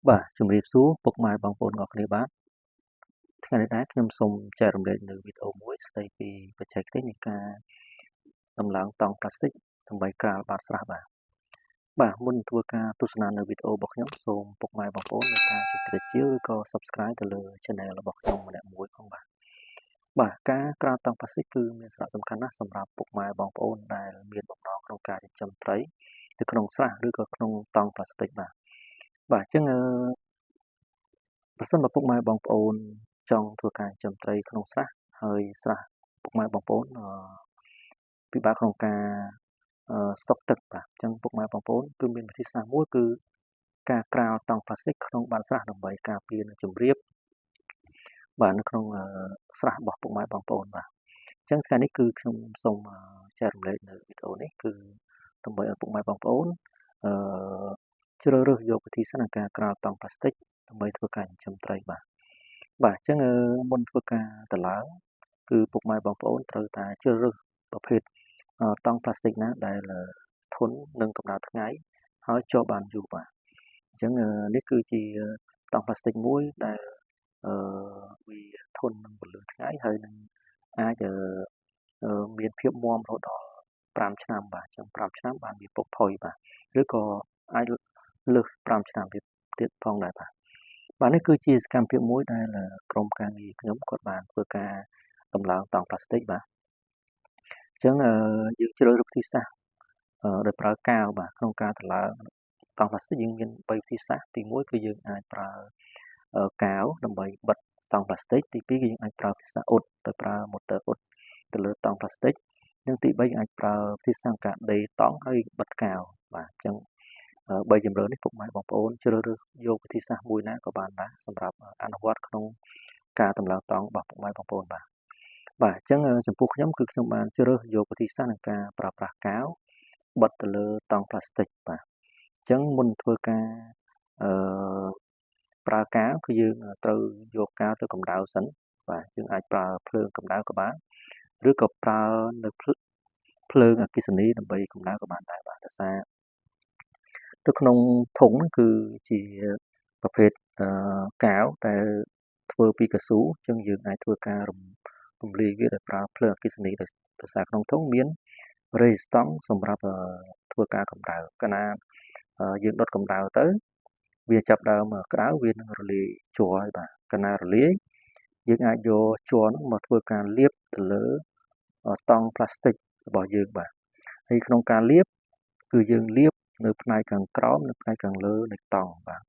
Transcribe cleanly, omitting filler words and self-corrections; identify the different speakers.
Speaker 1: បាទជំរាបសួរពុកម៉ែបងប្អូនទាំងអស់គ្នាបាទថ្ងៃនេះដែរខ្ញុំសូមចែករំលែកនៅវីដេអូមួយស្ដីពីបច្ចេកទេសនៃការដំឡើងតង់ប្លាស្ទិកដើម្បីក្រាលបាតស្រះបាទបាទមុនធ្វើការទស្សនានៅវីដេអូរបស់ខ្ញុំសូមពុកម៉ែបងប្អូនមេត្តាចុចក្រជាវឬក៏ Subscribe ទៅលើ Channel របស់ខ្ញុំម្នាក់មួយផងបាទបាទការក្រាលតង់ប្លាស្ទិកគឺមានសារៈសំខាន់ណាស់សម្រាប់ពុកម៉ែបងប្អូនដែលមានបំណងក្នុងការចិញ្ចឹមត្រីនៅក្នុងស្រះឬក៏ក្នុងតង់ប្លាស្ទិកបាទបាទអញ្ចឹងប្រសិនបើពុកម៉ែបងប្អូនចង់ធ្វើការចិញ្ចឹមត្រីក្នុងស្រះហើយស្រះពុកម៉ែបងប្អូនពិបាកក្នុងការស្តុកទឹកបាទអញ្ចឹងពុកម៉ែបងប្អូនគឺមានវិធីសាស្ត្រមួយគឺការក្រាលតង់ប្លាស្ទិកក្នុងបាតស្រះដើម្បីការពារនឹងជម្រាបបាទនៅក្នុងស្រះរបស់ពុកម៉ែបងប្អូនបាទអញ្ចឹងថ្ងៃនេះគឺខ្ញុំសូមចែករំលែកនៅវីដេអូនេះគឺដើម្បីឲ្យពុកម៉ែបងប្អូនអឺជ្រើសរើសយកវិធីសាស្ត្រនៃការក្រាលតង់ប្លាស្ទិកដើម្បីធ្វើការចិញ្ចឹមត្រីបាទបាទអញ្ចឹងមុនធ្វើការតម្លើងគឺពុកម៉ែបងប្អូនត្រូវតែជ្រើសរើសប្រភេទតង់ប្លាស្ទិកណាដែលធន់នឹងកម្ដៅថ្ងៃហើយជាប់បានយូរបាទអញ្ចឹងនេះគឺជាតង់ប្លាស្ទិកមួយដែលអឺវាធន់នឹងពន្លឺថ្ងៃហើយនឹងអាចមានភាពមាំរហូតដល់5ឆ្នាំបាទអញ្ចឹង5ឆ្នាំបានវាពុកផុយបាទឬក៏អាចលើស5ឆ្នាំទៀតទៀតផងដែរបាទបាទនេះគឺជាសកម្មភាពមួយដែលក្រុមការងារខ្ញុំគាត់បានធ្វើការតម្លើងតង់ប្លាស្ទិកបាទអញ្ចឹងយើងជ្រើសរើសវិធីសាស្ត្រដោយប្រើកាវបាទក្នុងការតម្លើងតង់ប្លាស្ទិកយើងមាន3វិធីសាស្ត្រទី1គឺយើងអាចប្រើកាវដើម្បីបិទតង់ប្លាស្ទិកទី2គឺយើងអាចប្រើវិធីសាស្ត្រអ៊ុតដោយប្រើម៉ូទ័រអ៊ុតទៅលើតង់ប្លាស្ទិកនិងទី3យើងអាចប្រើវិធីសាស្ត្រការដេរតង់ហើយបិទកាវបាទអញ្ចឹង3ជម្រើសនេះពុកម៉ែបងប្អូនជ្រើសរើសយកវិធីសាស្ត្រមួយណាក៏បានដែរសម្រាប់អនុវត្តក្នុងការតម្លើងតង់របស់ពុកម៉ែបងប្អូនបាទបាទអញ្ចឹងចំពោះខ្ញុំគឺខ្ញុំបានជ្រើសយកវិធីសាស្ត្រក្នុងការប្រើប្រាស់កាវបិទទៅលើតង់ប្លាស្ទិកបាទអញ្ចឹងមុនធ្វើការអឺប្រើកាវគឺយើងត្រូវយកកាវទៅកម្ដៅសិនបាទយើងអាចប្រើភ្លើងកម្ដៅក៏បានឬក៏ប្រើនៅភ្លើងអគ្គិសនីដើម្បីកម្ដៅក៏បានដែរបាទដោយសារនៅក្នុងធុងគឺជាប្រភេទកាវដែលធ្វើពីកៅស៊ូអញ្ចឹងយើងអាចធ្វើការរំលាយវាដោយប្រើភ្លើងអគ្គិសនីដោយសារក្នុងធុងមានរេស្តង់សម្រាប់ធ្វើការកម្ដៅកាលណាយើងដុតកម្ដៅទៅវាចាប់ដើមក្ដៅវានឹងរលាយជ័រហើយបាទកាលណារលាយយើងអាចយកជ័រហ្នឹងមកធ្វើការលាបទៅលើតង់ប្លាស្ទិករបស់យើងបាទហើយក្នុងការលាបគឺយើងលាបនៅផ្នែកខាងក្រោមនិងផ្នែកខាងលើនៃតង់បាទ។